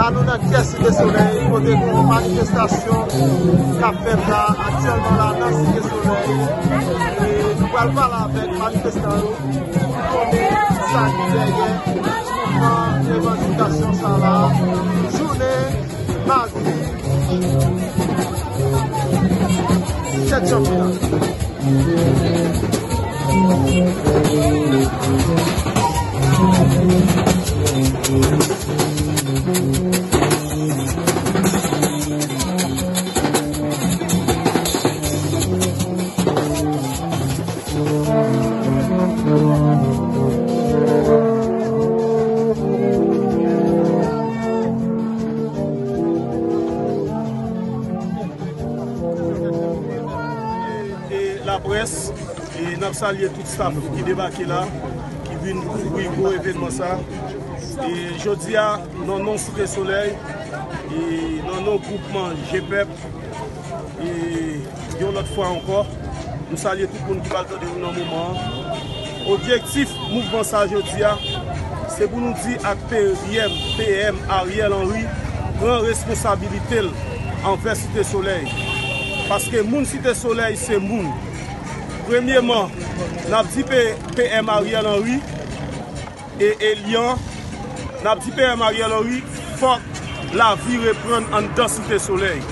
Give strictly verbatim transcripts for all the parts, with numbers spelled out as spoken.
La nou nan kè Site Solèy, kote gen yon manifestasyon k ap fèt la aktyèlman la nan Site Solèy. E nou pral pale avèk manifestan yo pou konnen sa ki dèyè mouvman revandikasyon sa la. Jounen madi sèt janvye a. E, e, laprès, e n ap salye tout staff ki debake la, ki vin kouvri gwo evènman sa. E jodi a, nan non Site Solèy, e nan non gwoupman G pèp, e yon lòt fwa ankò, nou salye tout moun ki pral tande nou nan moman an. Objektif mouvman sa jodi a, se pou nou di ak P M, P M Ariel Henry pran responsabilite l anvè Site Solèy. Paske moun Site Solèy se moun. Premyeman, n ap di P-, P M Ariel Henry e Elian, n ap di P M Ariel Henry, fòk lavi reprann anndan Site Solèy.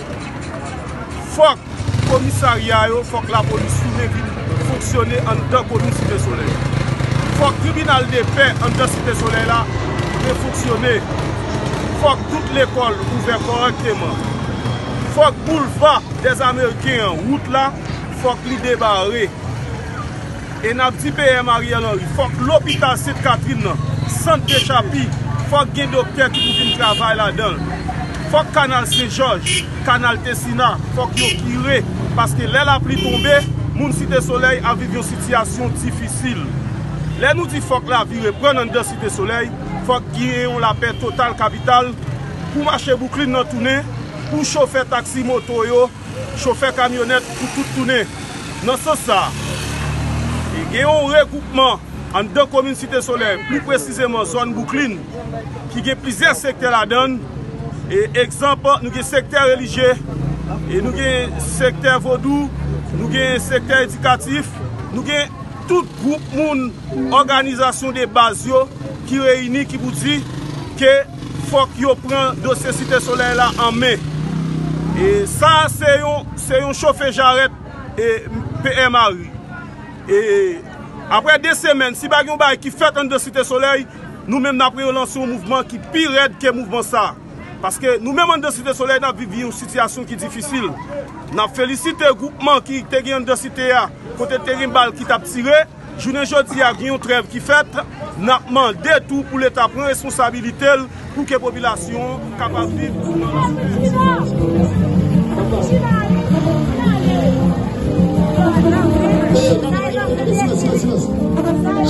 Fòk komisarya yo, fòk lapolis tounen vin fonksyone anndan komin Site Solèy. Fòk tribinal de pè anndan Site Solèy la refonksyone. Fòk tout lekòl ouvè kòrèkteman. Fòk boulva dèz Ameriken an, wout la, fòk li debare. E n ap di P M Ariel Henry, fòk lopital Sent Katrin nan, sant de Chapi, fòk gen doktè ki pou vin travay ladan l. Fòk kanal Sen Jòj, kanal Tesina, fòk yo kire, paske lè lapli tonbe, moun Site Solèy ap viv yon sitiyasyon difisil. Lè nou di fòk lavi reprann anndan Site Solèy, fòk gen yon lapè total kapital pou mache Bouklin nan tounen, pou chofè taksi moto yo, chofè kamyonèt pou tout tounen. Nan sans sa, e gen yon regwoupman anndan komin Site Solèy, pli presizeman zòn Bouklin, ki gen plizyè sektè ladan l. E egzanp, nou gen sektè relijye, e nou gen sektè vodou, nou gen sektè edikatif, nou gen tout gwoup moun, òganizasyon de baz yo ki reyini, ki pou di ke fòk yo pran dosye Site Solèy la an men. E sa se yon, se yon chofe jarèt, e, P M Henry. E apre de semèn, si pa gen yon bagay ki fèt anndan Site Solèy, nou menm n ap relanse yon mouvman ki pi rèd ke mouvman sa. Paske nou menm anndan Site Solèy, n ap viv yon sitiyasyon ki difisil. N ap felisite gwoupman ki te gen anndan site a, kote te gen bal ki t ap tire. Jounen jodi a, gen yon trèv ki fèt. N ap mande tou pou Leta pran responsabilite l pou ke popilasyon an kapab viv nan lapè.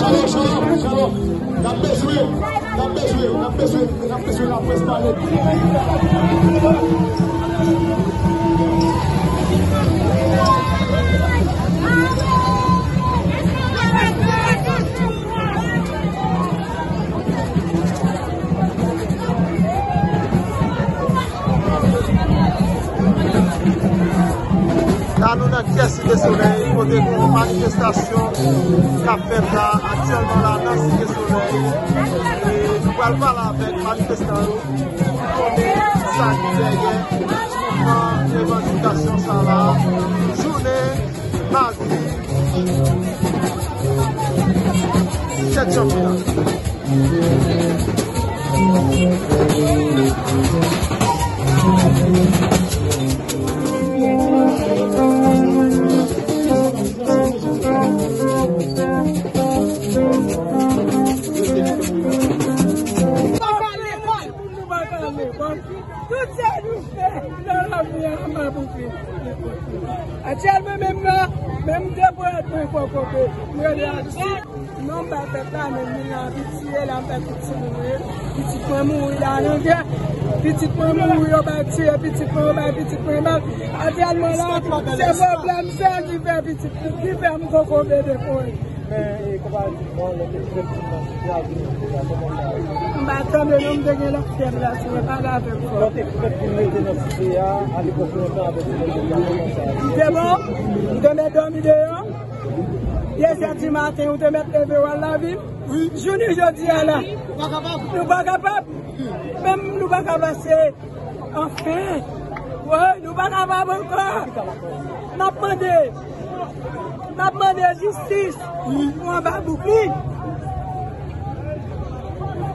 Shalom, shalom, shalom. N ap bezwen, n ap bezwen, n ap bezwen, n ap bezwen laprès pale. La nou nan kè Site Solèy, kote gen yon manifestasyon k ap fèt la aktyèlman la nan Site Solèy. E nou pral pale avèk manifestan yo pou konnen sa ki dèyè mouvman revandikasyon sa la. Jounen madi sèt janvye a. Tout sa nou fè nan lavi a, m ap ouvri. Aktyèlman menm la, menm de pwèt mwen poko pe, m rele atis. Non, m bay pèp la, men moun nan abitye la, m fè tout sou moun yo. Pitit mwen mouri la nan gè. Pitit mwen mouri, yo bay tiye pitit mwen, yo bay pitit mwen bal. Aktyèlman la, se pwoblèm sa ki fè pitit, ki fè m poko bebe pou li. Men, e, konparativman, lè te trè ti nan sitiyasyon, kòman sa ye? M pa tande non, m te gen lòt fèb la sou mwen, pale avè m fò. Lòt ekspè ki mete nan site a, alepòk nou te avèk nou, nou te bon, m te mèt dòmi deyò. Pyè sèt di maten, ou te mèt leve w al lavil. Jounen jodi a la, nou pa kapab. Menm nou pa ka pase. Anfen, woy, nou pa kapab ankò. N ap mande, n ap mande jistis pou Anba Bouklin.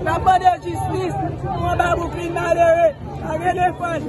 N ap mande jistis pou Anba Bouklin malere. Pa gen defans.